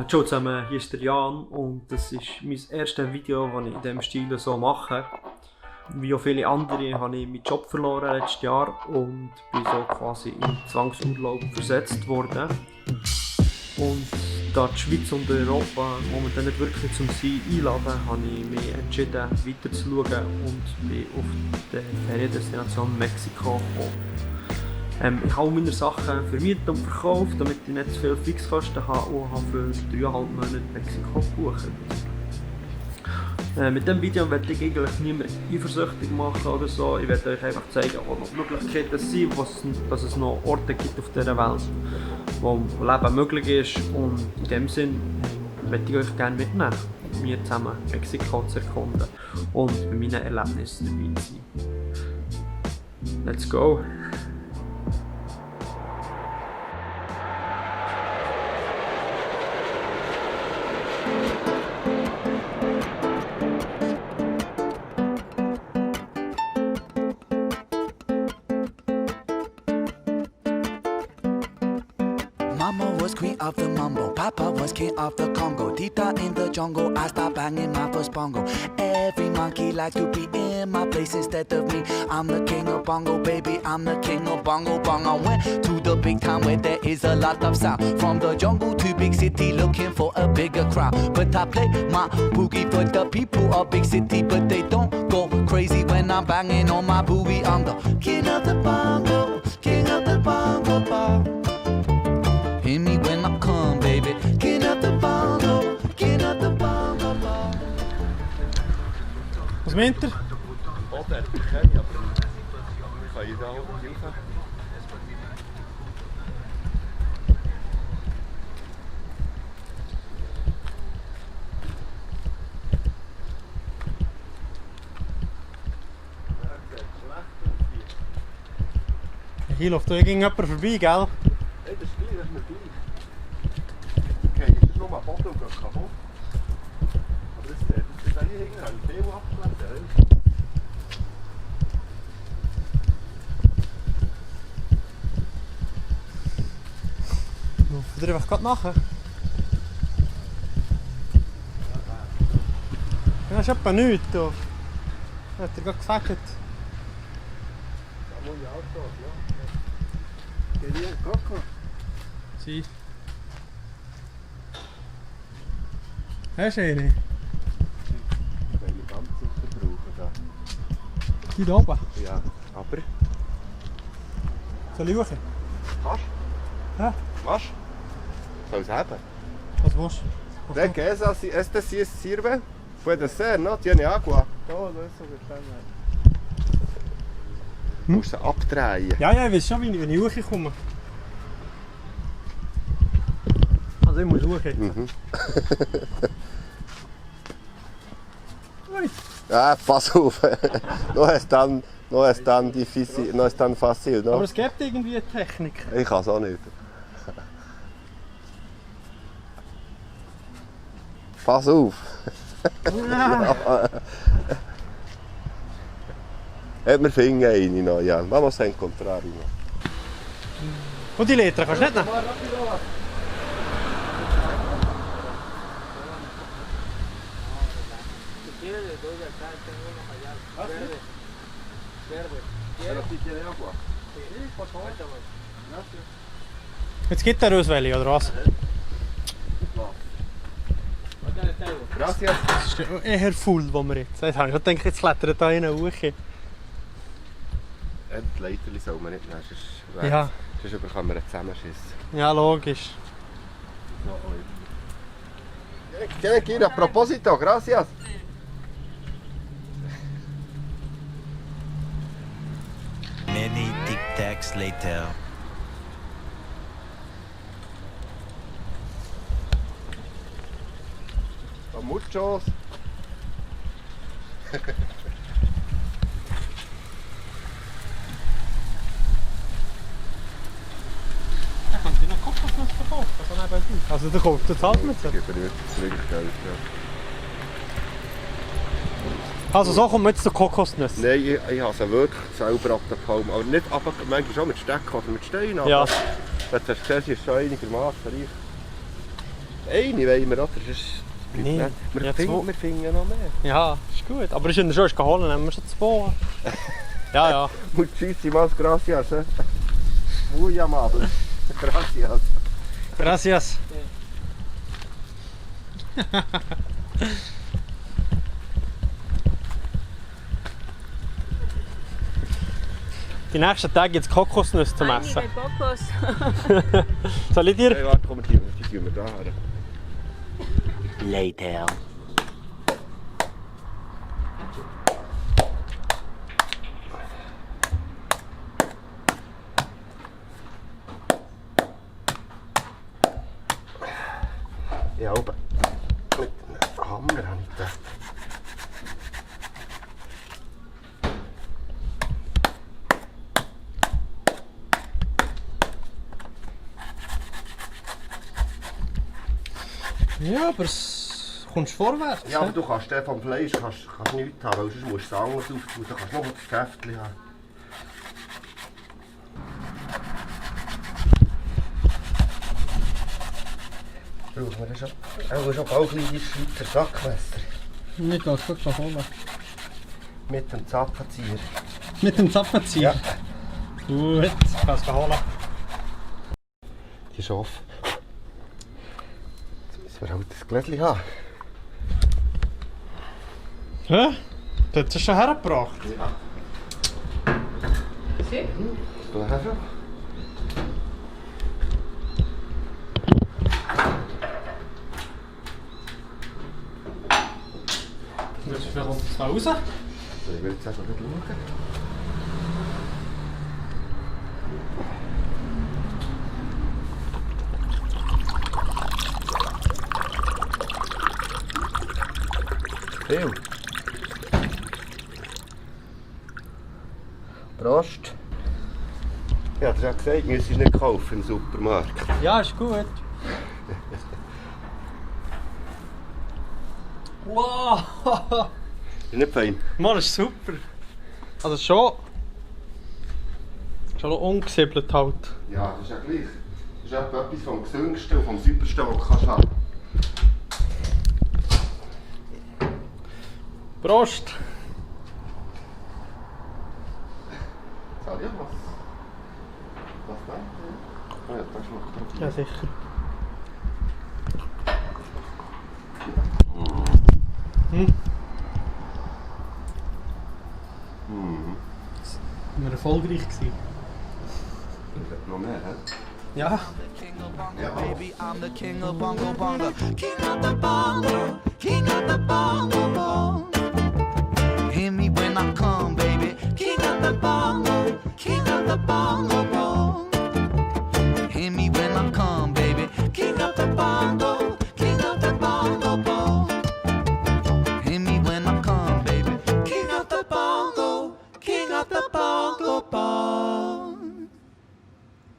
Ciao zusammen, hier ist der Jan und das ist mein erstes Video, das ich in diesem Stil so mache. Wie auch viele andere habe ich meinen Job verloren letztes Jahr und bin so quasi in Zwangsurlaub versetzt worden. Und da die Schweiz und Europa momentan nicht wirklich zum Sein einladen, habe ich mich entschieden weiter zu schauen und bin auf die Feriendestination Mexiko gekommen. Ich habe meine Sachen vermietet und verkauft, damit ich nicht zu viele Fixkosten habe und habe für 3,5 Monate Mexiko gebucht. Mit diesem Video werde ich eigentlich niemanden eifersüchtig machen oder so. Ich werde euch einfach zeigen, wo noch Möglichkeiten sind, dass es noch Orte gibt auf dieser Welt, wo Leben möglich ist. Und in dem Sinn möchte ich euch gerne mitnehmen, mit mir zusammen Mexiko zu erkunden und bei meinen Erlebnissen dabei zu sein. Let's go! Mama was queen of the mambo, Papa was king of the Congo. Tita in the jungle, I stopped banging my first bongo. Every monkey likes to be in my place instead of me. I'm the king of bongo, baby, I'm the king of bongo bong. I went to the big town where there is a lot of sound. From the jungle to big city, looking for a bigger crowd. But I play my boogie for the people of big city, but they don't go crazy when I'm banging on my boogie. I'm the king of the bongo, king of the bongo bong. Hear me when I come, baby. King of the bongo, king of the bongo bong. Was meint ihr? Boden hat ich keine, aber kann ich da auch helfen? Hier läuft da irgendjemand vorbei, gell? Nein, das ist gleich, das ist mir gleich. Okay, ist das nur am Boden und geht kaputt? Aber das hier hinten habe ich viel abgelesen. Laufen wir einfach gerade nachher. Ja, ist etwa nichts da. Hat er gerade gesagt. Da muss ich auch stehen, ja. Geht hier ein Koko? Sie. Hast du eine? Die können wir ganz sicher brauchen. Da. Hier oben. Ja, aber... Soll ich schauen? Kannst Hä? du? Was? Soll ich es haben? Was willst du? ¿De qué es así? Este sí sirve? Puede ser, ¿no? Tiene agua. Todo eso que está ahí. Du musst sie abdrehen. Ja, ja, ich weiß schon, wenn ich hochkomme. Also ich muss hoch. Mhm. Ui. Ja, pass auf. No es tan difícil, no es tan fácil, no? Aber es gibt irgendwie eine Technik. Ich kann es auch nicht. Pass auf. Hat mir Finger rein noch, ja. Vamos a encontrar. Und die Leiter kannst du nicht nehmen? Jetzt gibt er uns welche, oder was? Gracias. Das ist eher voll, wo wir jetzt. Jetzt habe ich gedacht, jetzt klettert da einer hoch. Die Leiterli soll man nicht nehmen, Ja. sonst bekommen wir einen Zusammenschiss. Ja, logisch. Tiene que ir a propósito, gracias. Many tic-tacs later. Muchos. Er könnte noch Kokosnuss verkaufen, also nebenbei. Also der zahlt mit Ich gebe nicht zurück Geld. Ja. Also so kommt man jetzt zur Kokosnuss. Nein, ich habe sie wirklich selber ab der Palme. Aber nicht ab, manchmal schon mit Stecken oder mit Steinen. Ja. Jetzt hast du gesehen, sie ist schon einigermaßen reich. Eine wollen wir, oder? Nee, Wir ja, finden ja noch mehr. Ja, ist gut. Aber ist in der Schule geholt, nehmen wir schon 2. Ja, ja. Muchísimas gracias. Muy amable. Gracias. Gracias. Die nächsten Tage gibt es Kokosnüsse zum Essen. Einige Kokos. Soll ich dir? Hey, warte, komm, die tun wir da her. Later. Ja, oben. Mit einem Hammer habe ich gedacht. Ja, aber es kommst vorwärts. Ja, aber du kannst den vom Fleisch kannst nichts haben, weil sonst musst du es anders auftun. Da kannst du noch das Käftchen haben. Brauchen wir schon? Auch schon bald kleine Schweizer Sackmesser. Nicht ganz gut holen. Mit dem Zapfenzieher. Mit dem Zapfenzieher? Ja. Gut, kannst du holen. Die ist offen. Jetzt müssen wir halt das Gläschen haben. Hä? Du hast es schon hergebracht? Ja. Sí. Das hast du. Wie kommt es da raus? So, ich will jetzt einfach nicht schauen. Viel. Prost. Ja, du hast ja gesagt, wir müssen es nicht kaufen im Supermarkt. Ja, ist gut. Wow! Ist nicht fein? Mann, ist super. Also schon noch ungesiebelt halt. Ja, das ist ja gleich. Das ist etwas vom Gesündsten und vom Saubersten, was du kannst haben. Prost! Sag ja was. Was denn? Oh ja, das schmeckt Ja, sicher. Wir waren erfolgreich. Noch mehr, hä? Ja. King of bongo, baby, I'm the king of bongo bongo. King of the bongo, king of the bongo bongo. Hear me when I come.